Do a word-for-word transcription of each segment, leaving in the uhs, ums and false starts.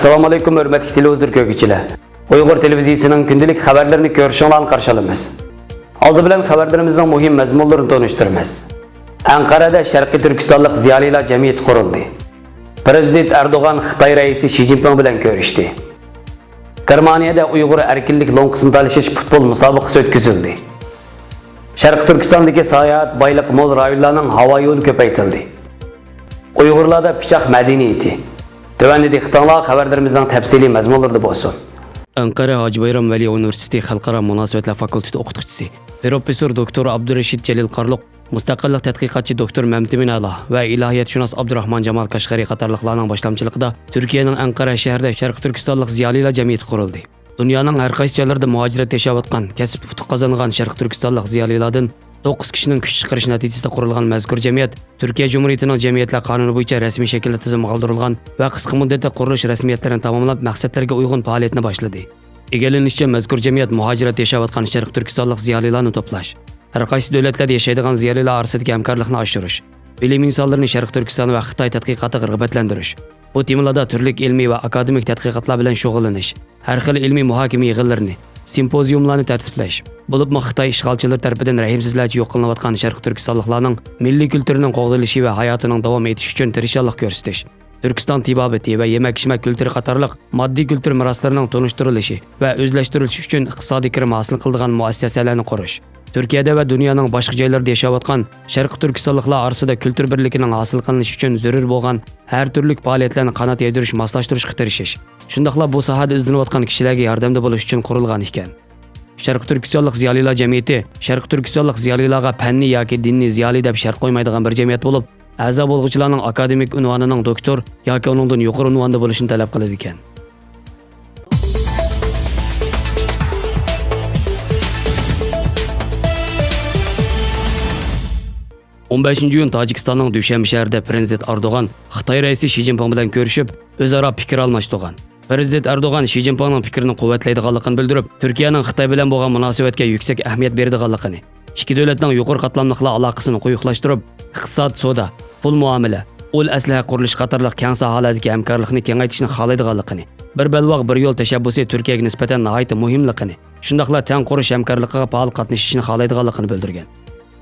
ئەسسالامۇئەلەيكۇم، ھۆرمەتلىك تېلېۋىزور كۆرگۈچىلەر. ئۇيغۇر تېلېۋىزىيىسىنىڭ كۈندىلىك خەۋەرلىرىنى كۆرۈشۈڭلارنى قارشى ئالىمىز. ئالدى بىلەن خەۋەرلىرىمىزنىڭ مۇھىم مەزمۇنلىرىنى تونۇشتۇرىمىز. ئەنقەرەدە شەرقىي تۈركىستانلىق زىيالىيلار جەمئىيىتى قۇرۇلدى. پىرېزىدېنت ئەردوغان خىتاي رەئىسى شى جىنپىڭ بىلەن كۆرۈشتى. گېرمانىيەدە ئۇيغۇر ئەركىنلىك لوڭقىسىنى تالىشىش پۇتبول مۇسابىقىسى ئۆتكۈزۈلدى. شەرقىي تۈركىستاندىكى ساياھەت بايلىقى مول رايونلارنىڭ ھاۋا يولى كۆپەيتىلدى. ئۇيغۇرلاردا پىچاق مەدەنىيىتى. تۆۋەندە دىققىتىڭلار خەۋەرلىرىمىزنىڭ تەپسىلىي مەزمۇنلىرىدا بولسۇن. ئەنقەرە ھاجى بايرام ۋەلى ئۇنىۋېرسىتېتى خەلقئارا مۇناسىۋەتلەر فاكۇلتېتى ئوقۇتقۇچىسى، پروفېسسور دوكتور ئابدۇرېشىت جېلىل قارلۇق، مۇستەقىللىق تەتقىقاتچى دوكتور مەمتىمىن ئەلا ۋە ئىلاھىيەتشۇناس ئابدۇراخمان جامال كاشغەرى قاتارلىقلارنىڭ باشلامچىلىقىدا تۈركىيەنىڭ ئەنقەرە شەھىرىدە شەرقىي تۈركىستانلىق زىيالىيلار جەمئىيىتى قۇرۇلدى. دۇنيانىڭ ھەر قايسى جايلىرىدا مۇھاجىرەتتە ياشاۋاتقان، كەسىپ ئۇتۇق قازانغان شەرقىي تۈركىستانلىق زىيالىيلاردىن توققۇز كىشىنىڭ كۈچ چىقىرىشى نەتىجىسىدە قۇرۇلغان مەزكۇر جەمئىيەت تۈركىيە جۇمھۇرىيىتىنىڭ جەمئىيەتلەر قانۇنى بويىچە رەسمىي شەكىلدە تىزىمغا ئالدۇرۇلغان ۋە قىسقا مۇددەتتە قۇرۇلۇش رەسمىيەتلىرىنى تاماملاپ، مەقسەتلەرگە ئۇيغۇن پائالىيەتنى باشلىدى. ئىگىلىنىشىچە، مەزكۇر جەمئىيەت مۇھاجىرەتتە ياشاۋاتقان شەرقىي تۈركىستانلىق زىيالىيلارنى توپلاش، ھەر قايسى دۆلەتلەردە ياشايدىغان زىيالىيلار ئارىسىدىكى ھەمكارلىقنى ئاشۇرۇش، بىلىم ئىنسانلىرىنى شەرقىي تۈركىستان ۋە خىتاي تەتقىقاتىغا رىغبەتلەندۈرۈش، بۇ تېمىلاردا تۈرلۈك ئىلمىي ۋە ئاكادېمىك تەتقىقاتلار بىلەن شۇغۇللىنىش، ھەر خىل ئىلمىي مۇھاكىمە يىغىنلىرىنى، سىمپوزىيۇملارنى تەرتىپلەش، بولۇپمۇ خىتاي ئىشغالچىلىرى تەرىپىدىن رەھىمسىزلەرچە يوق قىلىنىۋاتقان شەرقىي تۈركىستانلىقلارنىڭ مىللىي كۈلتۈرىنىڭ قوغدىلىشى ۋە ھاياتىنىڭ داۋام ئېتىشى ئۈچۈن تىرىشچانلىق كۆرسىتىش، تۈركىستان تېبابىتى ۋە يېمەك-ئىچمەك كۈلتۈرى قاتارلىق ماددىي كۈلتۈر مىراسلىرىنىڭ تونۇشتۇرۇلۇشى ۋە ئۆزلەشتۈرۈلۈشى ئۈچۈن ئىقتىسادىي كىرىم ھاسىل قىلىدىغان مۇئەسسەسەلەرنى قۇرۇش، تۈركىيەدە ۋە دۇنيانىڭ باشقا جايلىرىدا ياشاۋاتقان شەرقىي تۈركىستانلىقلار ئارىسىدا كۈلتۈر بىرلىكىنىڭ ھاسىل قىلىنىشى ئۈچۈن زۆرۈر بولغان ھەر تۈرلۈك پائالىيەتلەرنى قانات يايدۇرۇش، ماسلاشتۇرۇشقا تىرىشىش، شۇنداقلا بۇ ساھەدە ئىزدىنىۋاتقان كىشىلەرگە ياردەمدە بولۇش ئۈچۈن قۇرۇلغان ئىكەن. شەرقىي تۈركىستانلىق زىيالىيلار جەمئىيىتى شەرقىي تۈركىستانلىق زىيالىيلارغا پەننىي ياكى دىنىي زىيالىي دەپ شەرت قويمايدىغان بىر جەمئىيەت بولۇپ، ئەزا بولغۇچىلارنىڭ ئاكادېمىك ئۇنۋانىنىڭ دوكتور ياكى ئۇنىڭدىن يۇقىرى ئۇنۋاندا بولۇشىنى تەلەپ قىلىدىكەن. ئون بەشىنچى ئىيۇن تاجىكىستاننىڭ دۈشەنبە شەھىرىدە پىرېزىدېنت ئەردوغان خىتاي رەئىسى شى جىنپىڭ بىلەن كۆرۈشۈپ، ئۆزئارا پىكىر ئالماشتۇرغان. پىرېزىدېنت ئەردوغان شى جىنپىڭنىڭ پىكرىنى قۇۋۋەتلەيدىغانلىقىنى بىلدۈرۈپ، تۈركىيەنىڭ خىتاي بىلەن بولغان مۇناسىۋەتكە يۈكسەك ئەھمىيەت بېرىدىغانلىقىنى، ئىككى دۆلەتنىڭ يۇقىرى قاتلاملىقلار ئالاقىسىنى قويۇقلاشتۇرۇپ، ئىقتىساد، سودا، پۇل مۇئامىلە، ئۇل ئەسلىھە قۇرۇلۇشى قاتارلىق كەڭ ساھەلەردىكى ھەمكارلىقنى كېڭەيتىشنى خالايدىغانلىقىنى، بىر بەلباغ، بىر يول تەشەببۇسى تۈركىيەگە نىسبەتەن ناھايىتى مۇھىملىقىنى، شۇنداقلا تەڭ قۇرۇش ھەمكارلىقىغا پائال قاتنىشىشىنى خالايدىغانلىقىنى بىلدۈرگەن.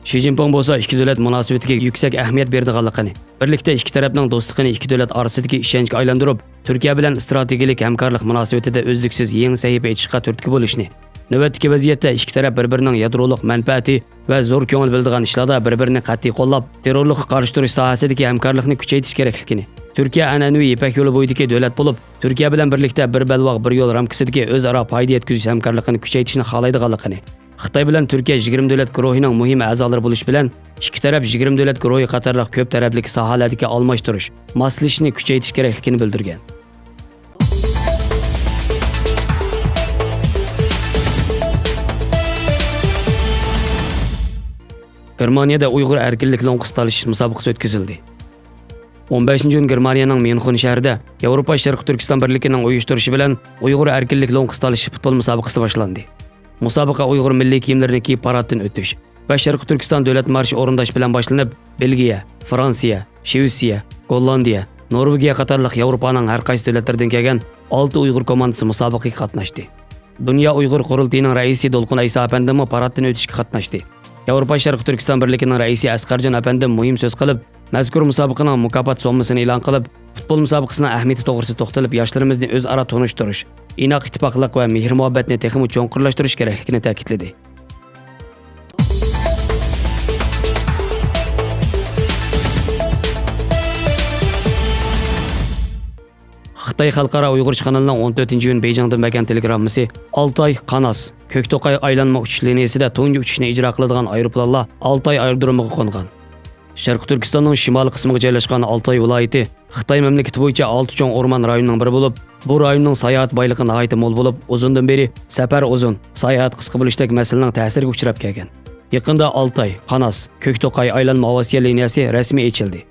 شى جىنپىڭ بولسا ئىككى دۆلەت مۇناسىۋىتىگە يۈكسەك ئەھمىيەت بېرىدىغانلىقىنى، بىرلىكتە ئىككى تەرەپنىڭ دوستلۇقىنى ئىككى دۆلەت ئارىسىدىكى ئىشەنچكە ئايلاندۇرۇپ، تۈركىيە بىلەن ئىستراتېگىيەلىك ھەمكارلىق مۇناسىۋىتىدە ئۈزلۈكسىز يېڭى سەھىپە ئېچىشقا تۈرتكە بولۇشنى، نۆۋەتتىكى ۋەزىيەتتە ئىككى تەرەپ بىر-بىرىنىڭ يادرولۇق مەنپەئەتى ۋە زور كۆڭۈل بۆلىدىغان ئىشلاردا بىر-بىرىنى قەتئىي قوللاپ، تېررورلۇققا قارشى تۇرۇش ساھەسىدىكى ھەمكارلىقنى كۈچەيتىش كېرەكلىكىنى، تۈركىيە ئەنئەنىۋى يىپەك يولى بويىدىكى دۆلەت بولۇپ، تۈركىيە بىلەن بىرلىكتە بىر بەلباغ، بىر يول رامكىسىدىكى ئۆزئارا پايدا يەتكۈزۈش ھەمكارلىقىنى كۈچەيتىشنى خالايدىغانلىقىنى، خىتاي بىلەن تۈركىيە يىگىرمە دۆلەت گۇرۇھىنىڭ مۇھىم ئەزالىرى بولۇش بىلەن، ئىككى تەرەپ يىگىرمە دۆلەت گۇرۇھى قاتارلىق كۆپ تەرەپلىك ساھەلەردىكى ئالماشتۇرۇش، ماسلىشىشنى كۈچەيتىش كېرەكلىكىنى بىلدۈرگەن. گېرمانىيەدە ئۇيغۇر ئەركىنلىك لوڭقىسى تالىشىش مۇسابىقىسى ئۆتكۈزۈلدى. ئون بەشىنچى ئىيۇن گېرمانىيەنىڭ ميۇنخېن شەھىرىدە ياۋروپا شەرقىي تۈركىستان بىرلىكىنىڭ ئۇيۇشتۇرۇشى بىلەن ئۇيغۇر ئەركىنلىك لوڭقىسى تالىشىش پۇتبول مۇسابىقىسى باشلاندى. مۇسابىقە ئۇيغۇر مىللىي كىيىملىرىنى كىيىپ پاراتتىن ئۆتۈش ۋە شەرقىي تۈركىستان دۆلەت مارشى ئورۇنداش بىلەن باشلىنىپ، بېلگىيە، فرانسىيە، شىۋېتسىيە، گوللاندىيە، نورۋېگىيە قاتارلىق ياۋروپانىڭ ھەر قايسى دۆلەتلىرىدىن كەلگەن ئالتە ئۇيغۇر كوماندىسى مۇسابىقىگە قاتناشتى. دۇنيا ئۇيغۇر قۇرۇلتىيىنىڭ رەئىسى دولقۇن ئەيسا ئەپەندىممۇ پاراتتىن ئۆتۈشكە قاتناشتى. ياۋروپا شەرقىي تۈركىستان بىرلىكىنىڭ رەئىسى ئەسقەرجان ئەپەندىم مۇھىم سۆز قىلىپ، مەزكۇر مۇسابىقىنىڭ مۇكاپات سوممىسىنى ئېلان قىلىپ، پۇتبول مۇسابىقىسىنىڭ ئەھمىيىتى توغرىسىدا توختىلىپ، ياشلىرىمىزنى ئۆزئارا تونۇشتۇرۇش، ئىناق ئىتتىپاقلىق ۋە مېھىر-مۇھەببەتنى تېخىمۇ چوڭقۇرلاشتۇرۇش كېرەكلىكىنى تەكىتلىدى. خىتاي خەلقئارا ئۇيغۇرچە قانىلىنىڭ ئون تۆتىنچى ئىيۇن بېيجىڭدىن بەرگەن تېلېگراممىسى ئالتاي، قاناس، كۆكتوقاي ئايلانما ئۇچۇش لىنىيىسىدە تۇنجى ئۇچۇشنى ئىجرا قىلىدىغان ئايروپىلانلار ئالتاي ئايرودرومىغا قونغان. شەرقىي تۈركىستاننىڭ شىمالىي قىسمىغا جايلاشقان ئالتاي ۋىلايىتى خىتاي مەملىكىتى بويىچە ئالتە چوڭ ئورمان رايونىنىڭ بىرى بولۇپ، بۇ رايوننىڭ ساياھەت بايلىقى ناھايىتى مول بولۇپ، ئۇزۇندىن بېرى سەپەر ئۇزۇن، ساياھەت قىسقا بولۇشتەك مەسىلىنىڭ تەسىرىگە ئۇچراپ كەلگەن. يېقىندا ئالتاي، قاناس، كۆكتوقاي ئايلانما ئاۋىئاتسىيە لىنىيەسى رەسمىي ئېچىلدى.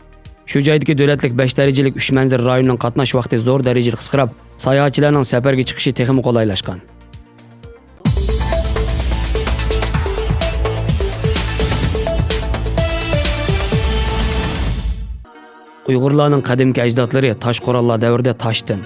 شۇ جايدىكى دۆلەتلىك بەش دەرىجىلىك ئۈچ مەنزىرە رايونىنىڭ قاتناش ۋاقتى زور دەرىجىدە قىسقىراپ، ساياھەتچىلەرنىڭ سەپەرگە چىقىشى تېخىمۇ قولايلاشقان. ئۇيغۇرلارنىڭ قەدىمكى ئەجدادلىرى تاش قوراللار دەۋرىدە تاشتىن،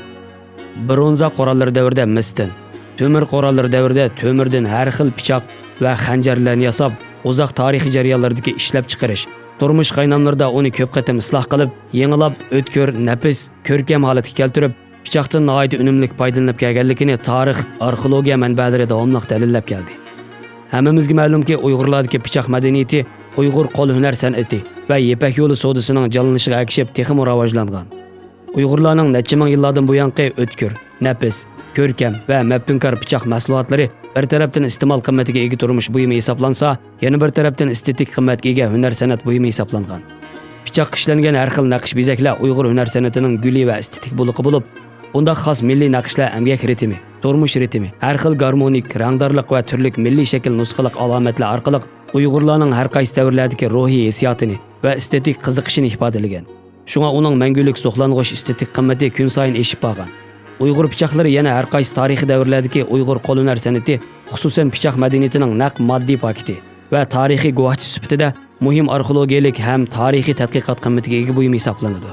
برونزا قوراللىرى دەۋرىدە مىستىن، تۆمۈر قوراللىرى دەۋرىدە تۆمۈردىن ھەر خىل پىچاق ۋە خەنجەرلەرنى ياساپ، ئۇزاق تارىخىي جەريانلىرىدىكى ئىشلەپچىقىرىش، تۇرمۇش قايناملىرىدا ئۇنى كۆپ قېتىم ئىسلاھ قىلىپ، يېڭىلاپ، ئۆتكۈر، نەپىس، كۆركەم ھالەتكە كەلتۈرۈپ، پىچاقتىن ناھايىتى ئۈنۈملۈك پايدىلىنىپ كەلگەنلىكىنى تارىخ، ئارخېئولوگىيە مەنبەلىرى داۋاملىق دەلىللەپ كەلدى. ھەممىمىزگە مەلۇمكى، ئۇيغۇرلاردىكى پىچاق مەدەنىيىتى ئۇيغۇر قول ھۈنەر سەنئىتى ۋە يىپەك يولى سودىسىنىڭ جانلىنىشىغا ئەگىشىپ تېخىمۇ راۋاجلانغان. ئۇيغۇرلارنىڭ نەچچە مىڭ يىللاردىن بۇيانقى ئۆتكۈر، نەپىس، كۆركەم ۋە مەپتۇنكار پىچاق مەھسۇلاتلىرى بىر تەرەپتىن ئىستېمال قىممىتىگە ئىگە تۇرمۇش بۇيۇمى ھېسابلانسا، يەنە بىر تەرەپتىن ئېستېتىك قىممەتكە ئىگە ھۈنەر سەنئەت بۇيۇمى ھېسابلانغان. پىچاققا ئىشلەنگەن ھەر خىل نەقىش بېزەكلەر ئۇيغۇر ھۈنەر سەنئىتىنىڭ گۈلى ۋە ئېستېتىك بولىقى بولۇپ، بۇنداق خاس مىللىي نەقىشلەر ئەمگەك رىتىمى، تۇرمۇش رىتىمى، ھەر خىل گارمونىك، رەڭدارلىق ۋە تۈرلۈك مىللىي شەكىل نۇسخىلىق ئالامەتلەر ئارقىلىق ئۇيغۇرلارنىڭ ھەر قايسى دەۋرلەردىكى روھىي ھېسسىياتىنى ۋە ئېستېتىك قىزىقىشىنى ئىپادىلىگەن. شۇڭا ئۇنىڭ مەڭگۈلۈك سوقلانغۇچ ئېستېتىك قىممىتى كۈنسايىن ئېشىپ بارغان. ئۇيغۇر پىچاقلىرى يەنە ھەر قايسى تارىخىي دەۋرلەردىكى ئۇيغۇر قول ھۈنەر سەنئىتى، خۇسۇسەن پىچاق مەدەنىيىتىنىڭ نەق ماددىي پاكىتى ۋە تارىخىي گۇۋاھچىسى سۈپىتىدە مۇھىم ئارخېئولوگىيەلىك ھەم تارىخىي تەتقىقات قىممىتىگە ئىگە بۇيۇم ھېسابلىنىدۇ.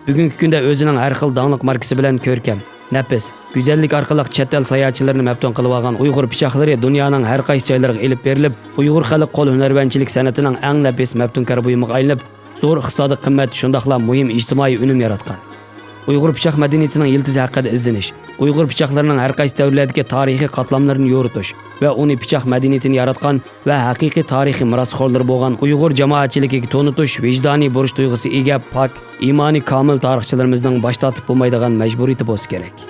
بۈگۈنكى كۈندە ئۆزىنىڭ ھەر خىل داڭلىق ماركىسى بىلەن كۆركەم، نەپىس، گۈزەللىك ئارقىلىق چەت ئەل ساياھەتچىلىرىنى مەپتۇن قىلىۋالغان ئۇيغۇر پىچاقلىرى دۇنيانىڭ ھەر قايسى جايلىرىغا ئېلىپ بېرىلىپ، ئۇيغۇر خەلق قول ھۈنەرۋەنچىلىك سەنئىتىنىڭ ئەڭ نەپىس مەپتۇنكار بۇيۇمىغا ئايلىنىپ، زور ئىقتىسادىي قىممەت، شۇنداقلا مۇھىم ئىجتىمائىي ئۈنۈم ياراتقان. ئۇيغۇر پىچاق مەدەنىيىتىنىڭ يىلتىزى ھەققىدە ئىزدىنىش، ئۇيغۇر پىچاقلىرىنىڭ ھەر قايسى دەۋرلەردىكى تارىخىي قاتلاملىرىنى يورۇتۇش ۋە ئۇنى پىچاق مەدەنىيىتىنى ياراتقان ۋە ھەقىقىي تارىخىي مىراسخورلىرى بولغان ئۇيغۇر جامائەتچىلىكىگە تونۇتۇش ۋىجدانىي بۇرچ تۇيغۇسى ئىگە پاك، ئىمانى كامىل تارىخچىلىرىمىزنىڭ باش تارتىپ بولمايدىغان مەجبۇرىيىتى بولسا كېرەك.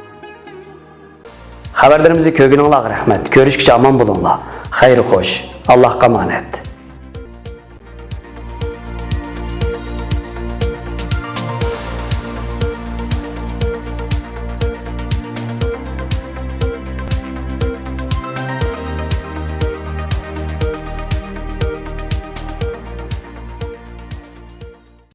خەۋەرلىرىمىزنى كۆرگىنىڭلارغا رەھمەت. كۆرۈشكىچە ئامان بولۇڭلار. خەير خوش. ئاللاھقا ئامانەت.